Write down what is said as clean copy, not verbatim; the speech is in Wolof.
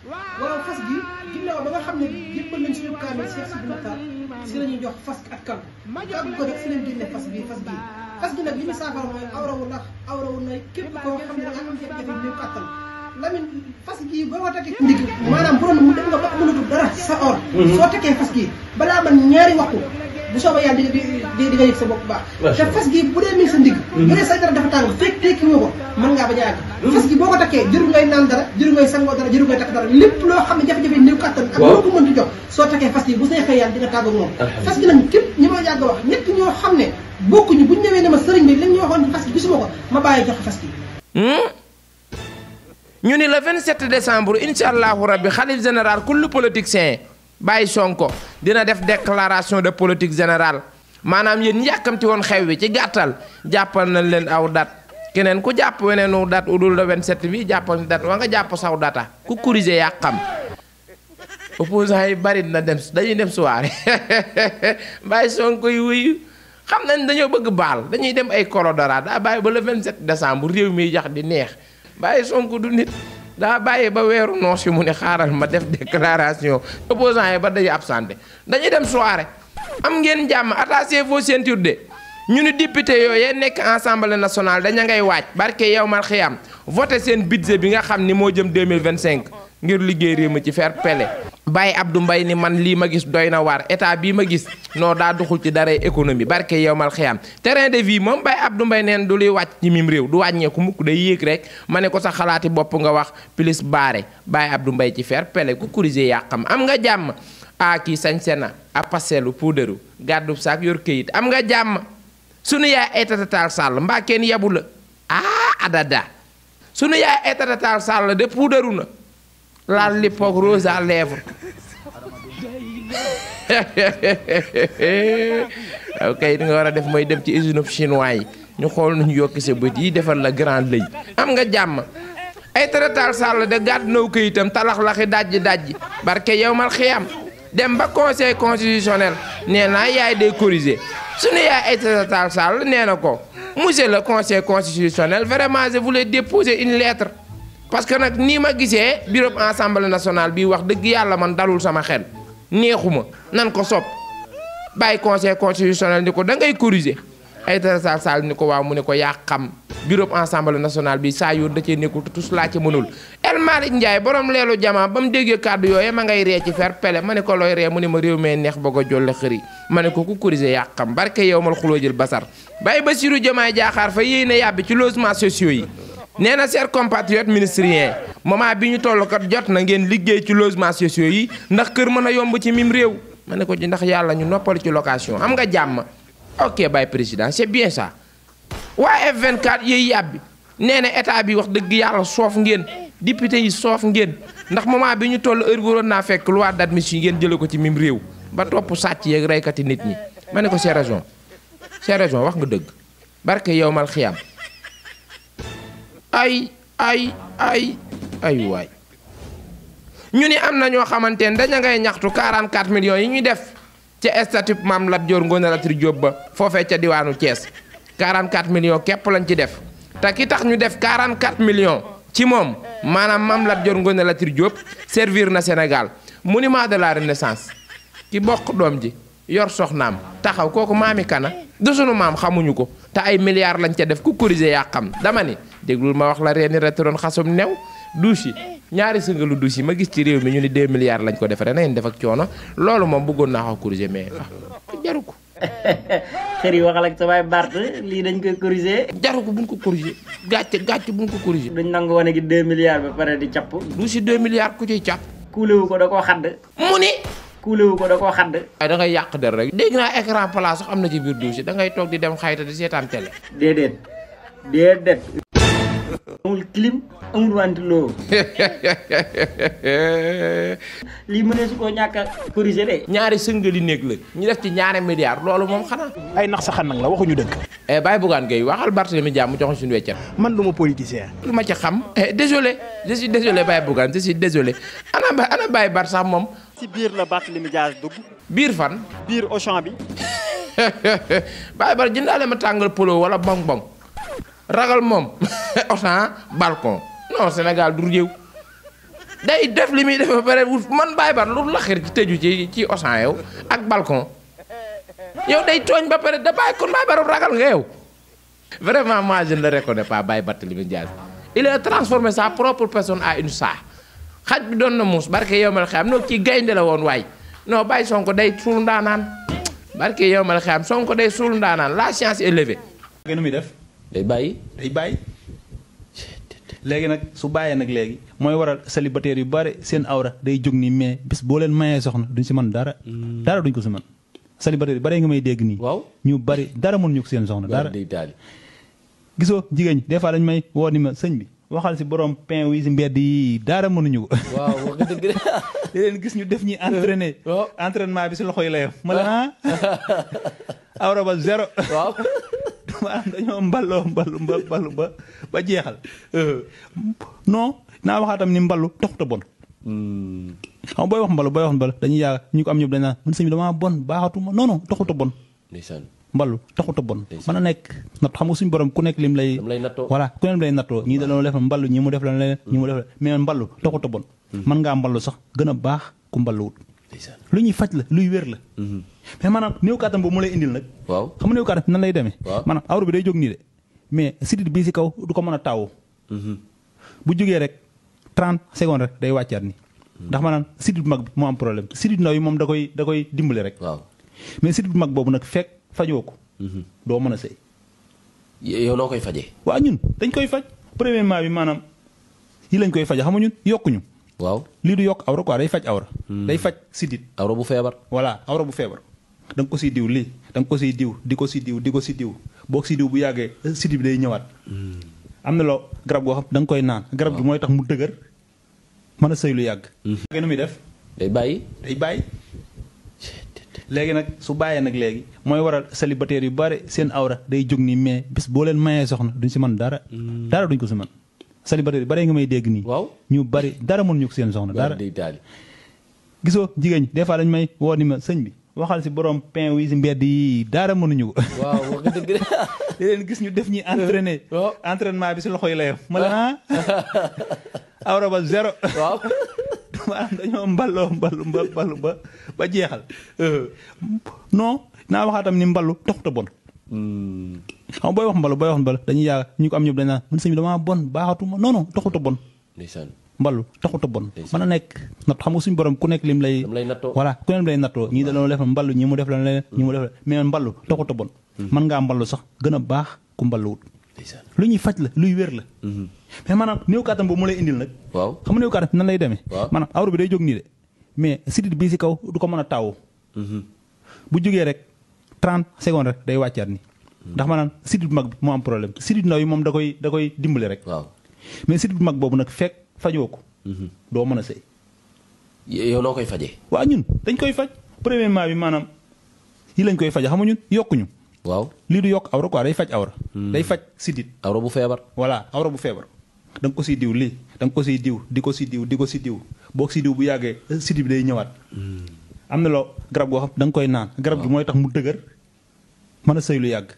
waaw fas gi ginnaaw ba nga xam ne yëppal nañ suñu kaamel Cheikh Sidi Makhtar si la ñuy jox fas ak kàggu ko rek si lañ génne fas gi nag li ñu saafara mooy awrawu na képp koo xam ne da nga am jafe-jafe néew kàttan Lamine fas gi boo ko takkee ndig maanaam bu doon mu dem nga ba mënatul dara sa or soo takkee fas gi balaa man ñaari waxtu bu soobee yàlla di nga yëg sa bopp baax te fas gi bu dee mi sa ndig bu dee say dara dafa tàng fekk tekki woo ko mën ngaa bañ a àgg fas gi boo ko takkee jëru ngay naan dara jëru ngay sangoo dara jëru ngay takk dara lépp loo xam ne jafe-jafe néew kàttan ak loo ko mën di jox soo takkee fas gi bu see xëy yàlla di nga tàggoog moom fas gi nag képp ñi ma yàgg wax ñett ñoo xam ne bokkuñu buñ ñëwee ne ma sëriñ bi lañ ñu waxoon fas gi gisuma ko ma bàyyi jox fas gi ñu ni le 27 décembre incha allahu rabbi xalif général kullu politicien Baye Sonko dina def déclaration de politique générale maanaam yéen yàkkamti woon xew wi ci gàttal jàppal nañ leen aw dat keneen ku jàpp weneenu dat udul le 27 bi jàppal dat wa nga jàpp saw data ku corriger yàqam opposant yi bari na dem dañuy dem soirée Baye Sonko yi wuyu xam nañ dañoo bëgg baal dañuy dem ay korodora daa bàyyi ba le 27 décembre réew mi jax di neex Baye Sonko du nit daa bàyyi ba weeru noos yi mu ne xaaral ma def déclaration opposant yi ba dañuy absenté dañuy dem soirée am ngeen jàmm attachez vos ceintures de ñu ni député yooyu nekk Assemblée nationale daña ngay waaj barke yow mal xiyam voté seen budget bi nga xam ni moo jëm 2025 ngir liggéey réew mi ci faire pele Baye Abdou Mbaye ni man lii ma gis doy na waar état bii ma gis non daa doxul ci daray économie barke yow mal xiyam terrain de vie moom Baye Abdou Mbaye neen du luy wàcc ci mim réew du wàññeeku mukk day yéeg rek ma ne ko sa xalaati bopp nga wax plus baare Baye Abdou Mbaye ci faire pele ku corriger yàqam am nga jàmm kii sañse na a paselu puudaru gàddu saak yor këyit am nga jàmm sunu yaay Aïssata Tall Sall mbaa kenn yabu la adada sunu yaay Aïssata Tall Sall de puudaru na laal lippoog rose à lèvres ok di nga war a def mooy dem ci usine chinois yi ñu xool nuñu yokki sa bët yi defal la grand lëy am nga jàmm Aïssata Tall Sall de gàddu naw këyitam talax-laxi dajji barke yow mal xiyam dem ba conseil constitutionnel nee naa yaay day corriger suñu yaay Aïssata Tall Sall nee na ko monsieur le conseil constitutionnel vraiment je voulais déposer une lettre parce que nag nii ma gisee bureau assemblée nationale bi wax dëgg yàlla man dalul sama xel neexuma nan ko sopp bàyyi conseil constitutionnel ni ko da ngay corriger Aïssata Tall Sall ni ko waaw mu ne ko yaa xam bureau assemblée nationale bi saa yoon da cee nekkul te tus laa ci mënul El Malick Ndiaye borom leelu jamaa ba mu déggee kàddu yooyu ma ngay ree ci faire pele ma ne ko looy ree mu ne ma réew mee neex bëgg a jolle xëri ma ne ko ku corriger yaa xam barke yow mal xuloo jël basar Baye Bassirou Diomaye Diakhar Faye yéy na yàbbi ci logements sociaux yi nee na chers compatriotes ministériens moment bi ñu toll kat jot na ngeen liggéey ci logements sociaux yi ndax kër mën a yomb ci mim réew ma ne ko ci ndax yàlla ñu noppal ci location am nga jàmm ok Baye président c'est bien ça waa F24 yooyu yàbbi nee na état bi wax dëgg yàlla soof ngeen député yi soof ngeen ndax moment bi ñu toll heure waroon naa fekk loi d'admission yi ngeen jële ko ci mim réew ba topp sàcc yeeg reykati nit ñi ma ne ko c'est raison wax nga dëgg barke yow mal xiyam ay waay ñu ni am na ñoo xamante ne daña ngay ñaxtu 44 millions yi ñuy def ca statut Mame Lat Dior Ngoné Latyr Diop ba foofee ca diwaanu Thiès 44 millions képp lañ ci def te ki tax ñu def 44 millions ci moom maanaam Mame Lat Dior Ngoné Latyr Diop servir na Sénégal monument de la renaissance ki bokk doom ji yor soxnaam taxaw kooku maami kana du sunu maam xamuñu ko te ay milliards lañ ca def ku corriger yaa xam dama ni déglul ma wax la reeni retoron xasum new douche yi ñaari sëngalu douche yi ma gis ci réew mi ñu ni 2 milliards lañ ko defaree na ngeen def ak coono loolu moom bëggoon naa ko corriger mais jaru ko xër yi waxal ak sa baay Bart lii dañ koy corriger jaru ko buñ ko corriger gàcce buñ ko corriger dañ nangu wane gi 2 milliards ba pare di capp douche yi 2 milliards ku ciy càpp kuulewu ko da koo xadd mu ni kuulewu ko da koo xadd ay da ngay yàq der rek dégg naa écran plat sax am na ci biir douche da ngay toog di dem xayta di seetaan télé déedéet amul clim amul ventilo lii mënee su koo ñàkk a corriger de ñaari sëngali néeg la ñu def ci ñaari milliards loolu moom xanaa ay nax sa xan nag la waxuñu dëgg Baye Bougane Gueye waxal Barthélémy Dias mu jox suñu weccat man du ma politicien lu ma ci xam désolé je suis désolé Baye Bougane je suis désolé ana Baye Bart sax moom ci biir la Barthélémy Dias dugg biir fan biir Auchan bi Baye Bart jëndaale ma tàngal polo wala bong bong ragal moom Auchan balcon non Sénégal du réew day def li muy def ba pare man Baye Bar lu la xir ci tëju ci Auchan yow ak balcon yow day tooñ ba pare da bàyyi kon Baye Bar ragal nga yow. Vraiment moi je ne le reconnais pas Baye Barthélémy Dias il a transformé sa propre personne à une saa xaj bi doon na muus barke yow mal xam non kii gaynde la woon waay non Baye Sonko day suul ndaanaan barke yow mal xam Sonko day suul ndaanaan la science est levée. nu muy def day bàyyi. léegi nag su bàyyee nag léegi mooy waral célibataire yu bari seen awra day jóg nii mais bis boo leen mayee soxna duñ si mën dara. dara duñ ko si mën. célibataire yu bari nga may dégg nii. waaw ñu bari dara mënuñu ko seen soxna dara. gisoo jigéen ñi des fois dañ may woo ni ma sëñ bi waxal si borom pain wi si mbedd yi dara mënuñu ko. waaw wax dëgg de. di leen gis ñu def ñi entraîné. entraînement bi si loxo yi la yem. ma la awra ba zéro. waaw. maanaam dañoo mballu ba jeexal. non naa waxaatam ni mballu taxut a bon. xam nga booy wax mballu dañuy yàgg ñu ko am ñëpp dañ naan man sëñ bi damaa bon baaxatuma non non taxut a bon. ndeysaan mballu taxut a bon. mën a nekk natt xam nga suñu borom ku nekk lim lay. voilà ku nekk lay nattoo ñii dañoo def mballu ñii mu def la leneen ñii mu def la mais mballu taxut a bon. mën ngaa mballu sax gën a baax ku mballuwut. lu ñuy faj la luy wér la. mais maanaam néew kàttan boobu mu lay indil nag. waaw xam nga néew kàttan nan lay demee. maanaam awra bi day jóg nii de mais sidit bii si kaw du ko mën a taawoo. bu jógee rek 30 secondes rek day wàccaat ni ndax maanaam sidit bu mag bi moo am problème sidit ndaw yi moom da koy dimbali rek. waaw mais sidit bu mag boobu nag fekk fajoo ko. doo mën a sëy. yow noo koy fajee. waaw ñun dañ koy faj premièrement bi maanaam yi lañ koy faje xam nga ñun yokkuñu. waaw lii du yokk awra quoi day faj awra. day faj sidit. awra bu feebar. voilà awra bu feebar. da nga ko siy diw lii da nga ko siy diw di ko si diw di ko si diw boo si diw bu yàggee sidit bi day ñëwaat. am na loo garab goo xam da nga koy naan. garab gi mooy tax mu dëgër mën a sëy lu yàgg. nu muy def. day bàyyi. léegi nag su bàyyee nag léegi mooy waral célibataire yu bari seen awra day jóg nii mais bis boo leen mayee soxna duñ si mën dara. dara duñ ko si mën. célibataire yu bari nga may dégg nii. waaw ñu bari dara mënuñu ko seen soxna dara. gisoo jigéen ñi des fois dañ may woo ni ma sëñ bi waxal si borom pain wi si mbedd yi dara mënuñu ko. waaw wax dëgg de. di leen gis ñu def ñi entraîné. entraînement bi si loxo yi la yem. ma la awra ba zéro. waaw. maanaam dañoo mballu ba jeexal. non naa waxaatam ni mballu taxut a bon. xam nga booy wax mballu dañuy yàgg ñu ko am ñëpp dañ naan man sëñ bi damaa bon baaxatuma non non taxut a bon. ndeysaan mballu taxut a bon. mën a nekk natt xam nga suñu borom ku nekk lim lay. voilà ku nekk lay nattoo ñii dañoo def mballu ñii mu def la leneen ñii mu def la mais mballu taxut a bon. mën ngaa mballu sax gën a baax ku mballuwut. lu ñuy faj la luy wér la. mais maanaam néew kàttan boobu mu lay indil nag. waaw xam nga néew kàttan nan lay demee. maanaam awra bi day jóg nii de mais sidit bii si kaw du ko mën a taawoo. bu jógee rek 30 secondes rek day wàccaat ni ndax maanaam sidit bu mag bi moo am problème sidit ndaw yi moom da koy dimbali rek. waaw mais sidit bu mag boobu nag fekk fajoo ko. doo mën a sëy. yow noo koy fajee. waaw ñun dañ koy faj premièrement bi maanaam yi lañ koy faje xam nga ñun yokkuñu. waaw lii du yokk awra quoi day faj awra. day faj sidit. awra bu feebar. voilà awra bu feebar. da nga ko siy diw lii da nga ko siy diw di ko si diw di ko si diw boo si diw bu yàggee sidit bi day ñëwaat. am na loo garab goo xam da nga koy naan garab gi mooy tax mu dëgër mën a sëy lu yàgg.